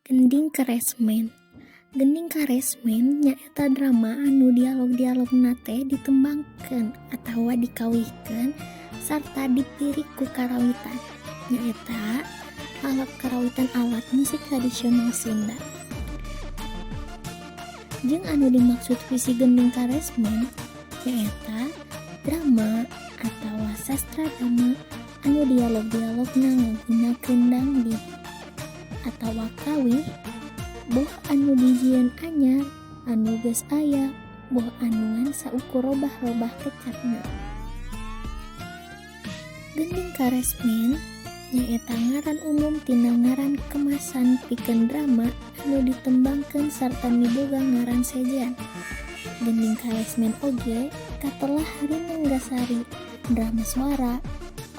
Gending Karesmen. Gending Karesmen nyaeta drama anu dialog-dialogna teh ditembangkeun atawa dikawihkeun sarta dipirik ku karawitan, nyaeta alat karawitan alat musik tradisional Sunda. Jeung anu dimaksud puisi Gending Karesmen nyaeta drama atawa sastra drama anu dialog-dialogna ngagunakeun dangding atawa kawih, boh anu dijieun anyar, anu geus aya, boh anu ngan saukur robah-robah kecapna. Gending Karesmen nyaeta ngaran umum tina ngaran kemasan pikeun drama anu ditembangkeun sarta miboga ngaran sejen. Gending Karesmen oge katelah Rinenggasari, drama swara,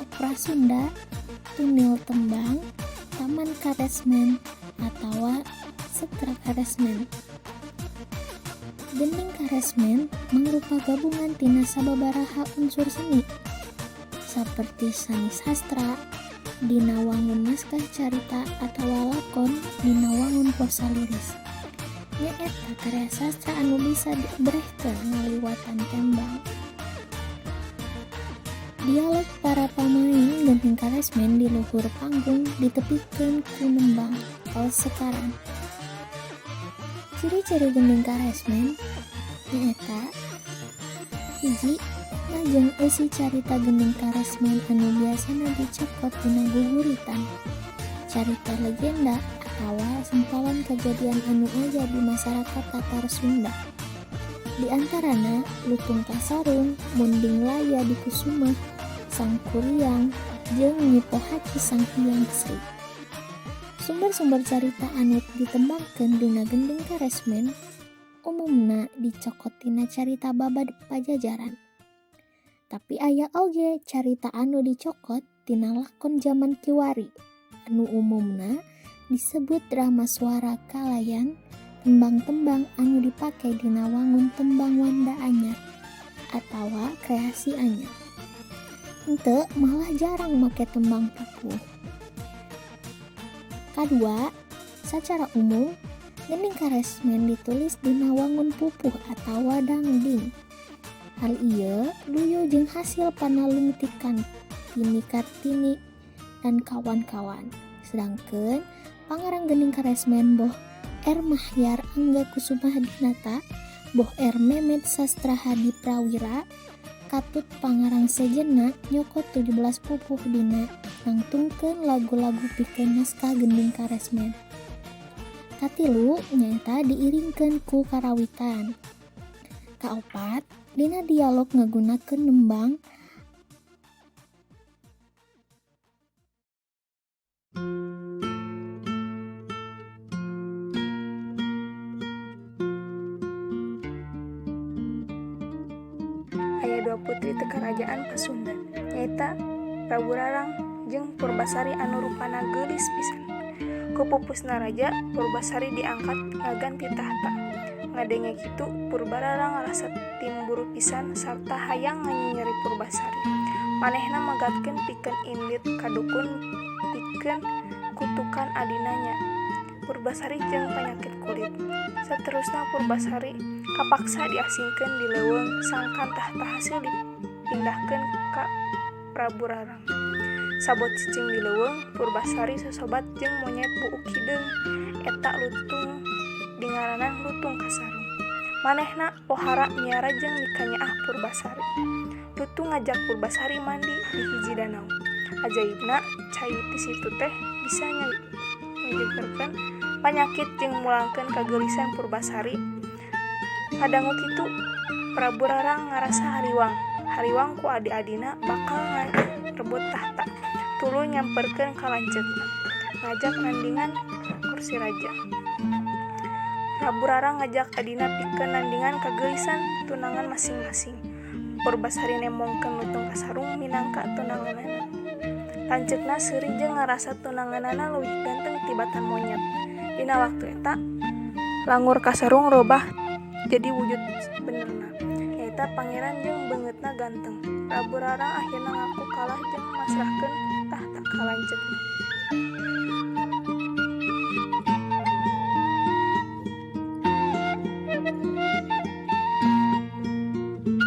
opera Sunda, tunil tembang, Taman Karesmen, atawa Setra Karesmen. Gending Karesmen mangrupa gabungan tina sababaraha unsur seni, saperti seni sastra dina wangun naskah carita atawa lakon dina wangun prosa liris. Nyaeta karya sastra anu bisa dibrehkeun ngaliwatan tembang. Dialog para pamaen Gending Karesmen di luhur panggung ditepikeun ku nembang kalsekaran. Ciri-ciri Gending Karesmen nyaeta: 1. Tema jeung eusi carita Gending Karesmen anu biasana dicokot tina guguritan, carita legenda atawa sempalan kajadian anu aya di masarakat Tatar Sunda. Di antarana Lutung Kasarung, Munding Laya Dikusumah, Sangkuriang, jeung Nyi Pohaci Sanghyang Sri. Sumber-sumber carita anu ditembangkeun dina Gending Karesmen umumna dicokot tina carita Babad Pajajaran. Tapi aya oge carita anu dicokot tina lakon jaman kiwari anu umumna disebut drama swara kalayan tembang-tembang anu dipake dina wangun tembang wanda anyar atawa kreasi anyar. Henteu, malah jarang make tembang pupuh. Kadua, sacara umum Gending Karesmen ditulis dina wangun pupuh atawa dangding. Hal ieu luyu jeung hasil panalungtikan Tini Kartini dan kawan-kawan. Sedangkeun pangarang Gending Karesmen boh R. Mahyar Angga Kusumadinata, boh R. Memet Sastrahadi Prawira, katut pangarang sejenna nyokot 17 pupuh dina nangtungkeun lagu-lagu pikeun naskah Gending Karesmen. Katilu, nyaeta diiringkeun ku karawitan. Kaopat, dina dialog ngagunakeun nembang. Aya dua putri ti Karajaan Pasundan, nyaeta Prabu Rarang jeung Purbasari anu rupana geulis pisan. Ku pupusna raja, Purbasari diangkat ngaganti tahta. Ngadenge kitu, Purbararang ngarasa timburu pisan sarta hayang nganyinyeri Purbasari. Manehna magatkeun pikeun indit ka dukun pikeun kutukan adina nya Purbasari jeung panyakit kulit. Saterusna Purbasari kapaksa diasingkeun di leuweung sangkan tahta hasil dipindahkeun ka Prabu Rarang. Sabot cicing di leuweung, Purbasari sosobat jeung monyet buuk hideung, eta lutung dingaranan Lutung Kasarung. Manehna pohara miara jeung mikanyaah Purbasari. Lutung ngajak Purbasari mandi di hiji danau. Ajaibna, cai ti situ teh bisa nyageurkeun panyakit jeung mulangkeun kageulisan Purbasari. Ngadangu kitu, Prabu Rarang ngarasa hariwang. Hariwang ku adi-adina bakal ngarebut tahta. Tuluy nyamperkeun ka lanceukna, ngajak nandingan kursi raja. Prabu Rarang ngajak adina pikeun nandingan kageulisan tunangan masing-masing. Purbasari nembongkeun Lutung Kasarung minangka tunanganana. Lanceukna seuri jeung ngarasa tunanganana leuwih ganteng tibatan monyet. Dina waktu eta, langur Kasarung robah jadi wujud benerna, nyaeta pangeran jeung beungeutna ganteng. Prabu Rarang akhirna ngaku kalah jeung masrahkeun tahta ka lanceukna.